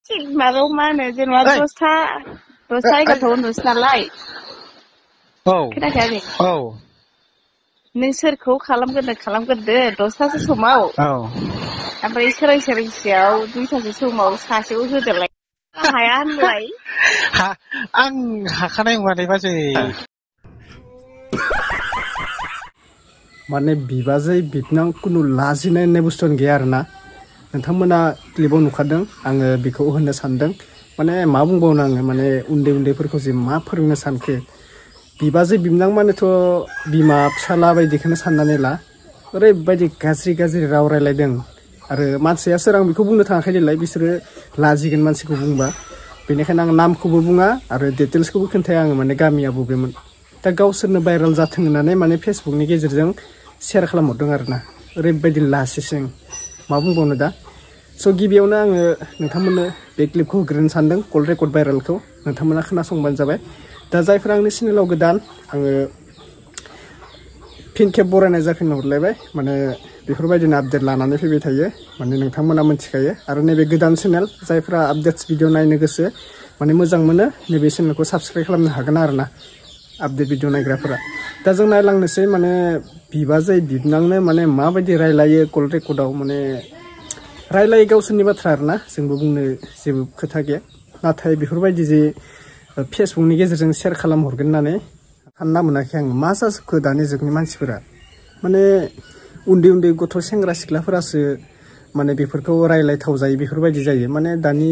माबायाव मा होनो जेनेबा दसथा 11 उन्दुसै नालाय खोनाखायाखै नों सोरखौ खालामग्रोदो 10थासो समाव ओमफ्राय सोरांसेयाव 2थासो समाव सासेखौ होदोलाय हाया होनलाय आं हाखानाय नङालै बाजै माने बिबाजै बिबनां कुनु लाजिनाय होननाय बुस्थुआनो गैया आरोना नोंथांमोना क्लिपाव नुखादों आङो बेखौ होननो सानदों माने मा बुंबावनो आङो माने उन्दैफोरखौ जे मा फोरोंनो सानखो बिबाजै बिबनां मानेथ' बिमा फिसाला बायदिखौनो साननानै ला ओरैबायदि गाज्रि राव रायलायदों आरो मानसिया सोर आं बेखौ बुंनो थाङाखै देलाय बिसोरो लाजिगोन मानसिखौ बुंबा बेनिखायनो आं नामखौबो बुङा आरो डिटेल्सखौबो खोन्थाया आङो माने गामिया बबेमोन दा गावसोरनो भाइरेल जाथों होननानै माने फेसबुकनि गेजेरजों शेयार खालामहरदों आरोना ओरैबायदि लासिसिं मा बुंबावनो दा स' गिबियावनो आङो नोंथांमोननो बे क्लिपखौ होग्रोनो सानदों कल रेकर्ड भाइरेलखौ नोंथांमोना खोनासंबानो जाबाय दा जायफोरा आंनि चेनेलाव गोदान आङो फिन खेब बरायनाय जाफिनहरलायबाय माने बेफोरबायदिनो आपडेट लानानै फैबाय थायो माने नोंथांमोना मिथिखायो आरो नैबे गोदान चेनेल जायफ्रा आपडेट्स भिडिअ नायनो गोसो माने मोजां मोनो नैबे चेनेलखौ साबस्क्राइब खालामनो हागोन आरोना आपडेट भिडिअ नायग्राफोरा दा जों नायलांनोसै माने बिबाजै बिबनांनो माने माबायदि रायलायो कल रेकर्डआव माने रायलायो गावसोरनि बाथ्रा आरोना जोंबो बुंनो जेबो खोथा गैया नाथाय बेफोरबायदि जे फेसबुकनि गेजेरजों शेयार खालामहरगोन होननानै सानना मोनाखै आं मा जाजोबखो दानि जुगनि मानसिफोरा माने उन्दै गथ' सेंग्रा सिख्लाफोरासो माने बेफोरखौ रायलायथाव जायो बेफोरबायदि जायो माने दानि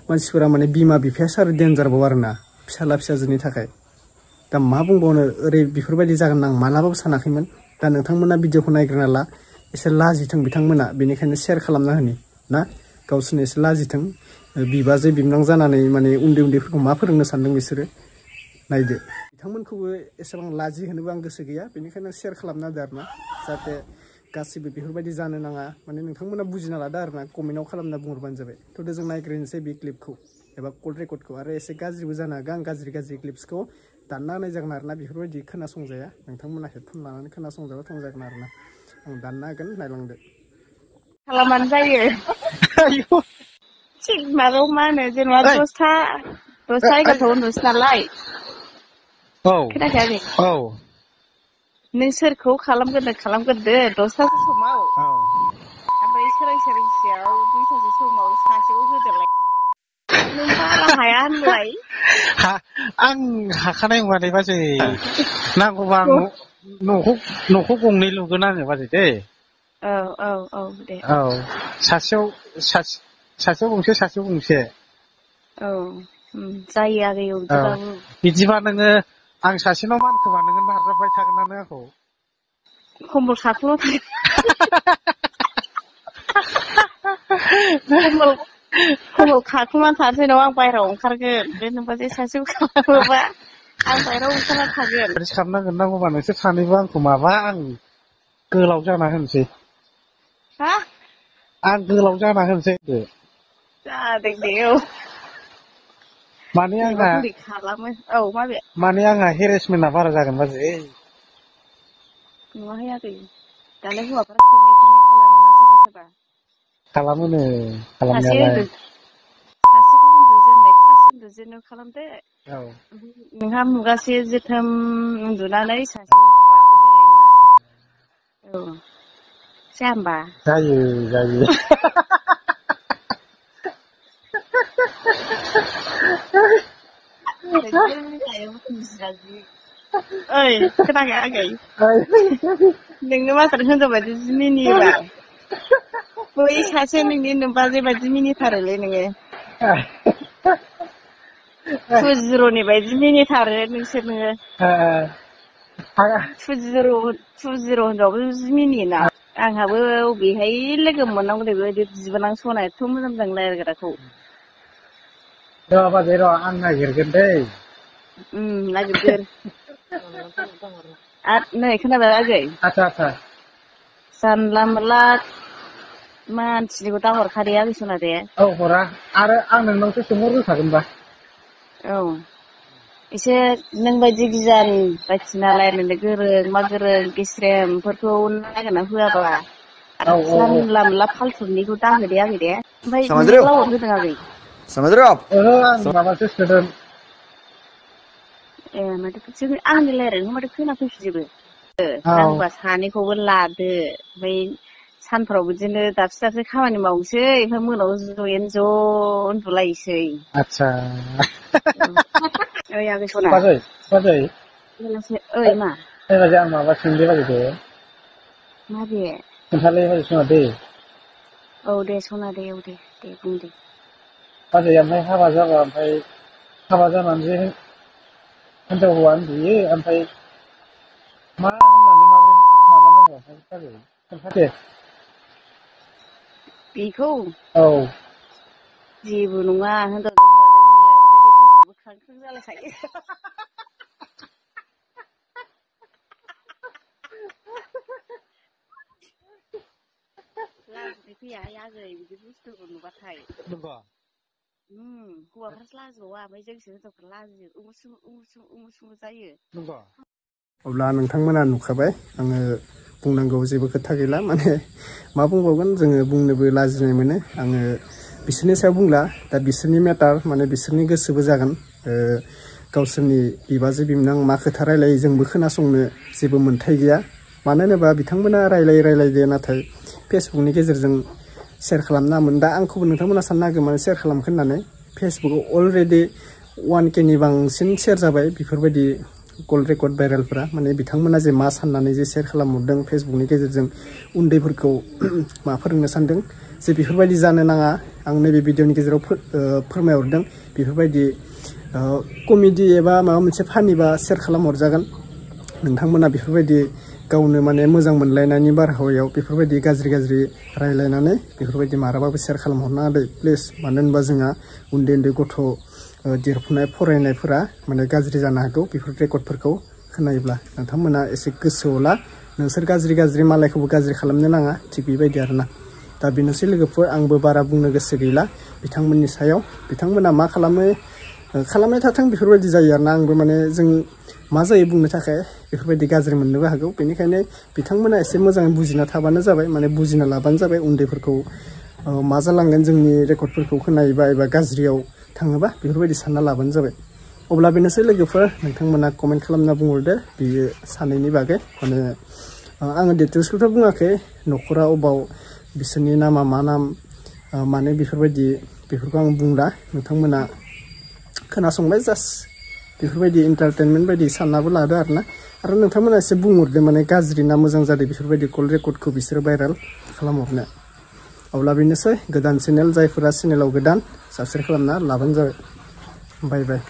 मानसिफोरा माने बिमा बिफायासो आरो डेन्जारबाव आरोना फिसाला फिसाजोनि थाखाय दा मा बुंबावनो ओरै बेफोरबायदि जागोन आं मालाबाबो सानाखैमोन दा नोंथांमोना भिडिअखौ नायग्रोना ला एसे लाजिथों बिथांमोना बेनिखायनो शेयार खालामना होनि ना गावसोरनो एसे लाजिथों बिबाजै बिबनां जानानै माने उन्दैफोरखौ मा फोरोंनो सानदों बिसोरो नायदो बिथांमोनखौबो एसेबां लाजि होनोबो आं गोसो गैया बेनिखायनो शेयार खालामना होदो आरोना जाहाथे गासिबो बेफोरबायदि जानो नाङा माने नोंथांमोना बुजिना लादो आरोना कमेन्टआव खालामना बुंहरबानो जाबाय थ' जों नायग्रोनोसै बे क्लिपखौ एबा कल रेकर्डखौ आरो एसे गाज्रिबो जानो हागौ आं गाज्रि क्लिप्सखौ दानना होनाय जागोन आरोना बेफोरबायदि खोनासंजाया नोंथांमोना हेडफन लानानै खोनासंजाबा थांजागोन आरोना आं दानना होगोन नायलांदो खालामबानो जायो माबायाव मा होनो जेनेबा 10था 11 उन्दुसै नालाय खोनाखायाखै नों सोरखौ खालामग्रोदो 10थासो समाव ओमफ्राय सोरांसेयाव 2थासो समाव सासेखौ होदोलाय नों बारा हाया होनलाय आं हाखानाय नङालै बाजै नांगौबा न'खौ गंनै लुगोन आङो बाजै दे औ दे सासेयाव गंसे औ जायो आगै बिदिबा नोङो आं सासेनाव मानखोबा नोङो नारजाबबाय थागोनानो आंखौ खम्बल खाखोल' खम्बल खाखोमाना थानोसै नामा आं बायहेरायाव ओंखारगोन बे नोंबा जे सासेखौ खालामोबा आं बायहेरायाव ओंखारना थागोन खालामनांगोन नांगौबा नोंसोर सानैबो आंखौ माबा आं गोलाव जाना होनोसै आं गोलाव जाना होनोसै जादों दे माने आंहा बोरै खालामो माबे माने आंहा हेरेसमेन्टआ बारा जागोन बाजै नुवाखै आगै दालाय हौवाफोरा खेबनै खालामोना सोरबा खालामोनो खालामनायालाय खालामनायालाय सासेखौ उन्दुजेननाय फार्स्ट उन्दुजेननायाव खालामदो नोंहा मुगासे जोथोम उन्दुनानै सासे जाया होमबा जायो ओइ खोनायाखै आगै नोंनो माथ्र हिनजाव बायदि मिनियोबा बै सासे नोंनि नोमबाजै बायदि मिनिथारोलै नोङो 2-0 बायदि मिनिथारो नोंसोर नोङो 2-0 होनबाबो जि मिनियोना आंहाबो अबेहाय लोगो मोननांगौ बेबायदि बिबोनां सना एथ' मोजां रायलायग्राखौ र' बाजै र' आं नागिरगोन दै नागिरगोर आरो नै खोनाबाय आगै आच्छा जानला मोनला मानसिनिखौ दाहरखादे आगै सना दे हरा आरो आं नोंनावसो सोंहरग्रोखागोनबा एसे नों बायदि गियान बायदिसिना रायलायनो गोरों मा गोरों गेस्रेमफोरखौ नागिरना होआबा आरो जानला मोनला फाल्थुनिखौ दाहोदे आगै दे ओमफ्य नोंनो लावर होदों आगै Sama drop. आं माबासो सोदों ए माथो जों आंनि रायलायनायखौ माथो खोनाफैफिनजोबो नांगौबा सानैखौबो लादो ओमफ्राय सानफ्राव बिदिनो दाबसे दाबसे खामानि मावनोसै ओमफ्राय मोनायाव ज'यैनो ज' उन्दुलायसै आतसा ओइ आगै सना बाजै ओइ मा बाजै आं माबा सोंदे बाजैखौ मा बे खोन्थालै बाजै सना दे औ दे सना दे औ दे बुं दे बाजै ओमफ्राय हाबा जाबा ओमफ्राय हाबा जानानै जे हिनजाव हौवा उन्दुयो ओमफ्राय मा होननानै माबोरै माबानांगौ बाजै खोन्था दे बेखौ औ जेबो नङा हिनजावजों हौवाजों नुलायबाथाय बे गोसोआबो ख्रां ख्रां जालायखायो लाजिनाय फैयाहाय आगै बिदि बुस्थुखौ नुबाथाय हौवाफ्रासो लाजिबावा ओमफ्राय जोंसो हिनजावफ्रा लाजियो उमुसुमु जायो अब्ला नोंथांमोना नुखाबाय आङो बुंनांगौ जेबो खोथा गैला माने मा बुंबावगोन जोङो बुंनोबो लाजिनाय मोनो आङो बिसोरनि सायाव बुंला दा बिसोरनि मेटार माने बिसोरनि गोसोबो जागोन गावसोरनि बिबाजै बिबोनां मा खोथा रायलायो जोंबो खोनासंनो जेबो मोन्थाय गैया मानो होनोबा बिथांमोना रायलायदो नाथाय फेसबुकनि गेजेरजों शेयार खालामनामोन दा आंखौबो नोंथांमोना साननो हागौ माने शेयार खालामखो होननानै फेसबुकाव अलरेडि 1K नि बांसिन शेयार जाबाय बेफोरबायदि कल रेकर्ड भाइरेलफोरा माने बिथांमोना जे मा साननानै जे शेयार खालामहरदों फेसबुकनि गेजेरजों उन्दैफोरखौ मा फोरोंनो सानदों जे बेफोरबायदि जानो नाङा आं नैबे भिडिअनि गेजेराव फोरमायहरदों बेफोरबायदि कमेडि एबा माबा मोनसे फानिबा शेयार खालामहरजागोन नोंथांमोना बेफोरबायदि गावनो माने मोजां मोनलायनायनि बारहावायाव बेफोरबायदि गाज्रि रायलायनानै बेफोरबायदि माराबाबो शेयार खालामहरनाङा दै प्लिज मानो होनबा जोंहा उन्दै गथ' देरफुनाय फरायनायफोरा माने गाज्रि जानो हागौ बेफोर रेकर्डफोरखौ खोनायोब्ला नोंथांमोना एसे गोसोआव ला नोंसोर गाज्रि मालायखौबो गाज्रि खालामनो नाङा थिग बेबायदि आरोना दा बेनोसै लोगोफोर आंबो बारा बुंनो गोसो गैला बिथांमोननि सायाव बिथांमोना मा खालामबाय थाथों बेफोरबायदि जायो आरोना आंबो माने जों मा जायो बुंनो थाखाय बेफोरबायदि गाज्रि मोननोबो हागौ बेनिखायनो बिथांमोना एसे मोजाङै बुजिना थाबानो जाबाय माने बुजिना लाबानो जाबाय उन्दैफोरखौ मा जालांगोन जोंनि रेकर्डफोरखौ खोनायोबा एबा गाज्रियाव थाङोबा बेफोरबायदि सानना लाबानो जाबाय अब्ला बेनोसै लोगोफोर नोंथांमोना कमेन्ट खालामना बुंहरदो बियो सानैनि बागै माने आङो डिटेल्सखौथ' बुङाखै न'खरा अबाव बिसोरनि नामा मा नाम माने बेफोरखौ आं बुंला नोंथांमोना खोनासंबाय जास्ट बेफोरबायदि एन्टारटेनमेन्ट बायदि साननाबो लादो आरो नोंथांमोना एसे बुंहरदो माने गाज्रि ना मोजां जादों बेफोरबायदि कल रेकर्डखौ बिसोरो भाइरेल खालामहरनो अब्ला बेनोसै गोदान चेनेल जायफोरा चेनेलाव गोदान साबस्क्राइब खालामना लाबानो जाबाय बाय